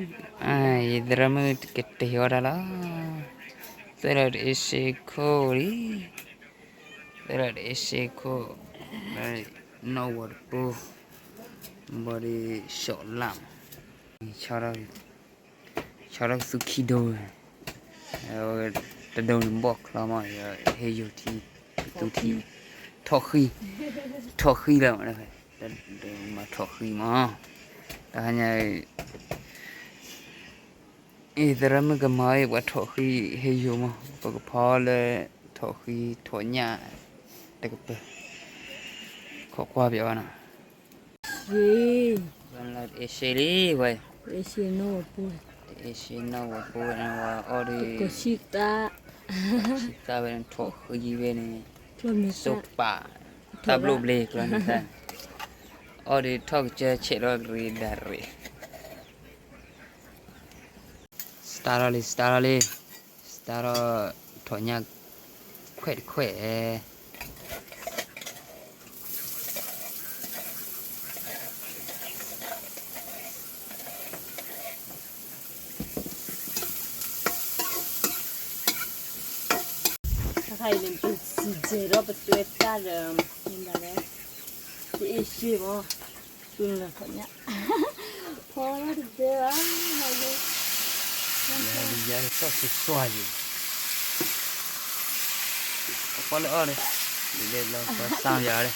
အ ယသရၣ်မုၣ်ကတဲာ်ဝဲဒၣ်လီၤ, သၢလီၤတအ့ၣ်စ့ခိၣ်လံ, သၢလီၤတအ့ၣ်စ့ခိၣ်, နီၣ်ဝီၤတပူၤ, ဘီဒီး ဆီလၢ်, ဆီထီၣ်ကသူခံဒိ, တဒိန့ၣ်ဘီၣ်ချီမး, ဟ့ၣ်ယိာ်ထံ, ကသူထံ, ထီၣ်ဃံ, ထီၣ်ဃံလီၤ, မၤထီၣ်ဃံမး, တဟါညါ အံၤ သရၣ်မုၣ်ကမၤအံၤ ပှၤထီၣ်ဃံဟ့ၣ်ယိာ်မး, ပကဖီလၢထီၣ်ဃံထီၣ်ညၣ်တကပၤ, ခိးကွၢ်ပျးဝဲနီၤ, တအ့ၣ်စ့လံဝဲ, တအ့ၣ်စ့နီၣ်ဝီၤပူၤ, တအ့ၣ်စ့နီၣ်ဝီၤပူၤန့ၣ် ဝဲအီၣ်ဒုး, ကီၢ်ဆံၣ်သၣ်ဝဲန့ၣ် ထီၣ်ဃံဝဲန့ၣ်, စိပး, တၢ်ဘျိၣ်ဘျ့ကျီန့ၣ်, အီၣ်ဒုးထီၣ်ကစၢၢ်ဆဲးထီၣ်ကရံးဒၣ်ရံး စတၢ်ထီၣ်လံ စတၢ်ထီၣ်လံ, စတၢ်ထီၣ်ထီၣ်ညၣ်ခွဲးတခွဲး, တခါအံၤန့ၣ် ပစံးစဲၤဒီးပတွဲတၢ်ဒီး, မ့ၢ်ဒၣ်လဲၣ်, တအ့ၣ်စ့မး, သူနထီၣ်ညၣ်, ဖီတဘဲဘၣ်, ယၤတစီၣ်စှၤယၤ, ပီလၢအီၣ်ဒီး, ဒ်လဲၣ်လီၤပှၤစၢ်ယၤဒီး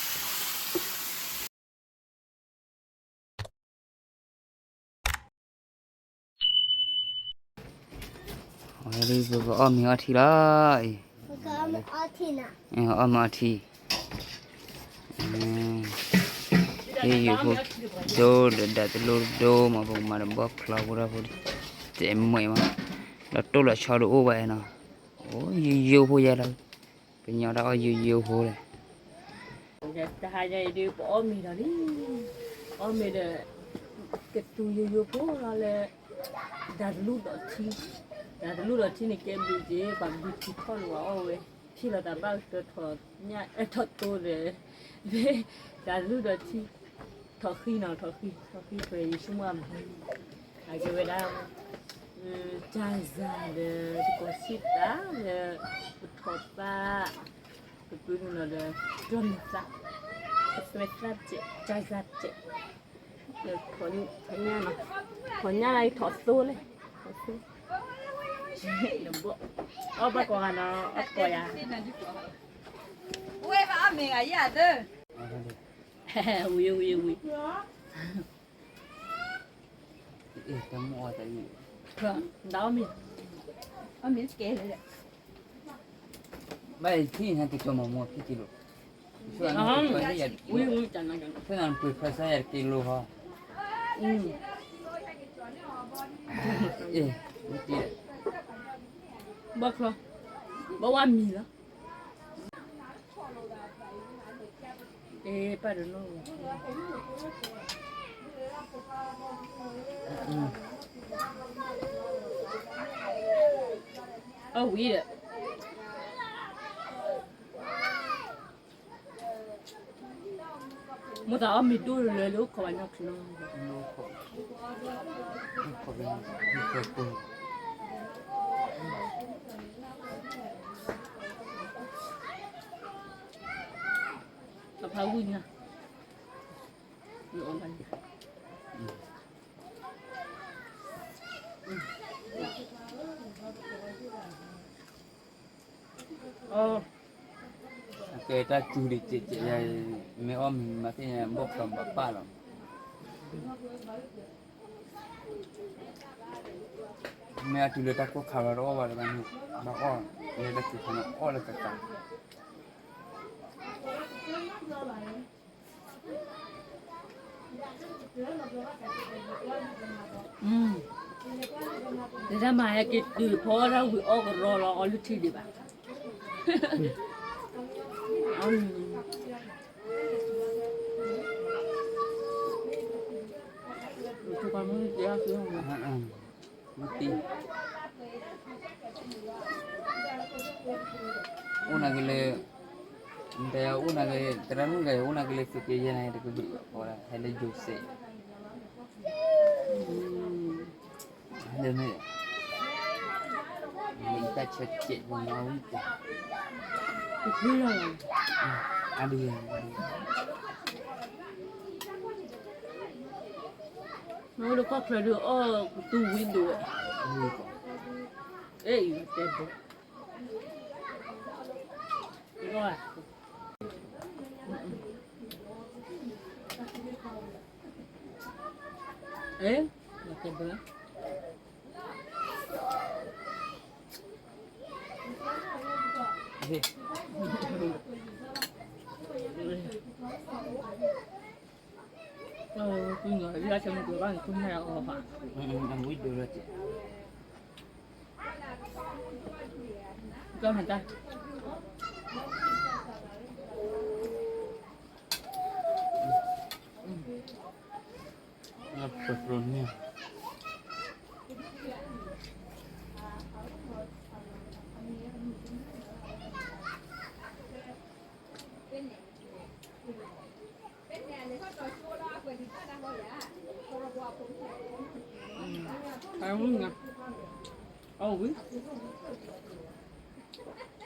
အဝဲဒ်ပကအီၣ်မ့ၤအီထံလီၤ, အီၣ်မ့ၤအီထံ, ဟ့ၣ်ယိာ်ဖိ, ဒိဒီးဒၣ်တလိဒိမး ပကမၤတဘီၣ်ချီဖိဒၣ်ဖိ, တဲမ့ၢ်မး, ဒီးတိၢ်လီၤဆီတအိၣ်ဘၣ်နီၤ, အိၣ်ယိယိဖိယဲလီၤ, ကညီတၢ်အီၣ်ယိယိဖိလဲၣ် တဟါညါအံၤဒုး ပအီၣ်မ့ၤဒီးလံ, အီၣ်မ့ၤဒီး, ကသူယိယိဖိလီၤလၢ, ဒၣ်တလူၢ်ဒီးထံ, ဒၣ်တလူၢ်ဒီးထံန့ၣ် ကဲဘျုးက့ၤ ပှၤဘုထံထီၣ်လၢပှၤအီၣ်ဝဲ, ထံၣ်လီၤတၢ်ဘၣ်ကတၢၢ်ထီၣ်ညၣ်, ထီၣ်သိဒီး, ဒၣ်တလူၢ်ဒီးထံ, ထီၣ်ဃံနီၤ ထီၣ်ဃံ, ထီၣ်ဃံထွဲယ့ၣ်ၡူးမွဲၣ်အဘျုး, အကဲဝဲဒၣ် ကၢ်စၢ်ဒီး တကီၢ်ဆံၣ်သၣ်ဒီး ပထီၣ်သၣ်, ပပုၢ်နုာ်လီၤဒီး တြီမုၢ်သၣ်, ပသွဲသၣ်တစဲး, ကၢ်စၢ်တစဲး, ထီၣ်ညၣ်နီၤ, ထီၣ်ညၣ်လၢထီၣ်သိလဲၣ်, ထီၣ်သိ, အီၣ်ဘၣ်ကိးဂၤနီၤ အီၣ်ကိးယၤ, ဝဲဘၣ်အီၣ်မ့ၤဂၤယၤသၢ, ဝံၤဝံၤဝံၤ မ့ၢ်အီၣ်မ့ၤ, အီၣ်မ့ၤကဲလၢာ်, ဘၣ်ထံၣ်နကကၠီမၤမူဖံကံလိၤ, ဖဲနပှ့ၤဖျါစါယၤတကံလိၤဟီ, ဘၣ်ချီ, ဘၣ်ဝဲမံၤလီၤ. အ့ ပၢ်တနီၣ်ဝဲ, အဝံၤဒီး မိၢ်သးအီၣ်မ့ၤဒိၣ်လၢလၢအိၣ်ခိးဘၣ်ညီချၢ, အဖးဝံၣ်ညါ, အကဲတၢ်ကူဒံးကဲးကဲးယၤ, မ့ၢ်အီၣ်မ့ၤမၤသ့ၣ်ညါ ဘီၣ်ချီဘၣ်ပၢ်လီၤ, မ့ၢ်အတုၤလၢတၢ်ကိၢ်ခါလီၤတအီၣ်ဘၣ်လၢၤဘၣ်န့ၣ်, ဘၣ်အီၣ်, လၢတၢ်ကိၢ်ခါန့ၣ်အီၣ်လၢကကး တၢ်မၤဟဲက့ၤတုၤဖီတၢ်ဝံၤအီၣ်ကရီလီၤအီလုၢ်ထံဒံးဘၣ်, အိၣ်နာ်က့ၤလၢ, တဲအိၣ်နာ်က့ၤ သရၣ်မုၣ်ဂၤ အိၣ်နာ်က့ၤလၢသုးက့ယဲၢ်န့ၣ် တကဘုးဟဲလၢယိၤစဲး, လၢမ့ၢ် လၢတၢ်ဆၢကဲးပနီၣ်ဝံၣ်တဲ, တဖုလီၤလီၤ, အဒံ, နအိၣ်လၢကီၢ်ချၢဒုးအီၣ်ကသူဝံၣ်ဒိၣ်ဝဲ, အဲၣ်အံၤတဲဘၣ်, အီၣ်, အဲၣ်, တဲဘၣ်. အဝံၤ, အဝံၤဝံၤလံ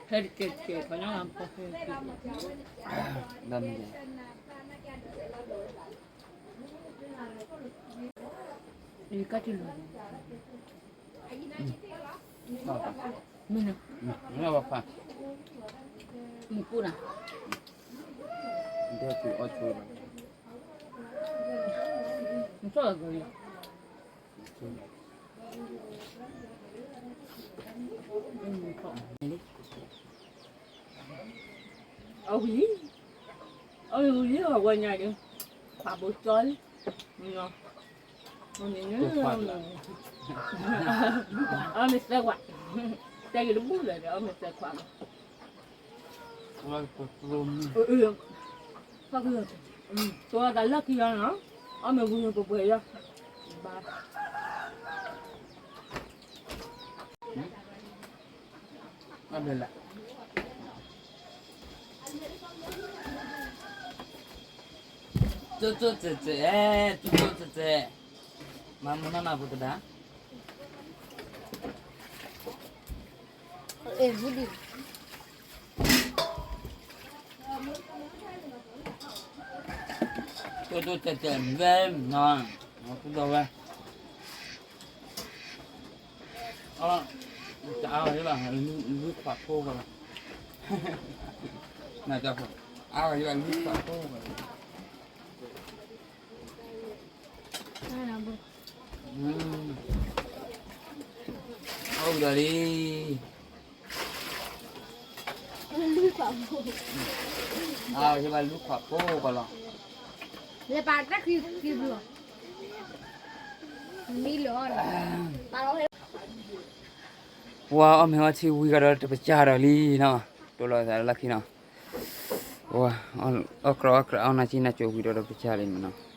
အဝဲညါဒီး, ခွးဘိကၠီလံ, အီၣ်မ့ၤသၢခွး, တဲက့ၤတဘူၣ်လၢၤဒီး အီၣ်မ့ၤသၢခွးလီၤ, တိၤတၢ်လၢခံလီၤနီၤ, အီၣ်မ့ၤဝံၤပှဲၤပှဲၤလီၤ, ဘၣ် တိၢ်တိၢ်တဲၤတဲၤ, အဲၣ်, တိၢ်တိၢ်တဲၤတဲၤ, မၤမူနီၢ်နၢ်ပူၤတဒၣ်, တိၢ်တိၢ်တဲၤတဲၤ, ဝဲနီၤ, ဒီးဝဲ အီၣ်, တအါဂၤယဘၣ် လွံၢ်ခွးဖိကလီၤ, နတၢ်ဖိ, အါဂၤယဘၣ်လွံၢ်ခွးဖိကလီၤ, အီၣ်ဝံၤဒီးလံ, အါဂၤယဘၣ်လွံၢ်ခွးဖိကလီၤ, လဲၤပာ်တၢ်ခံဘျီ မံလီၤ, ပာ်လီၤ ဝါအီၣ်မ့ၤအီထံဝံၤကဒီးတပစၢ်ဒီးလံနီၤ, တိၢ်လီၤသးလၢခံနီၤ, ဝါ, အီၣ်ကြၢးအီၣ်ကြၢးအီၣ်နၢ်ကံနၢ်ကၠိဝံၤဒီးတပစၢ်လံမနီၤ,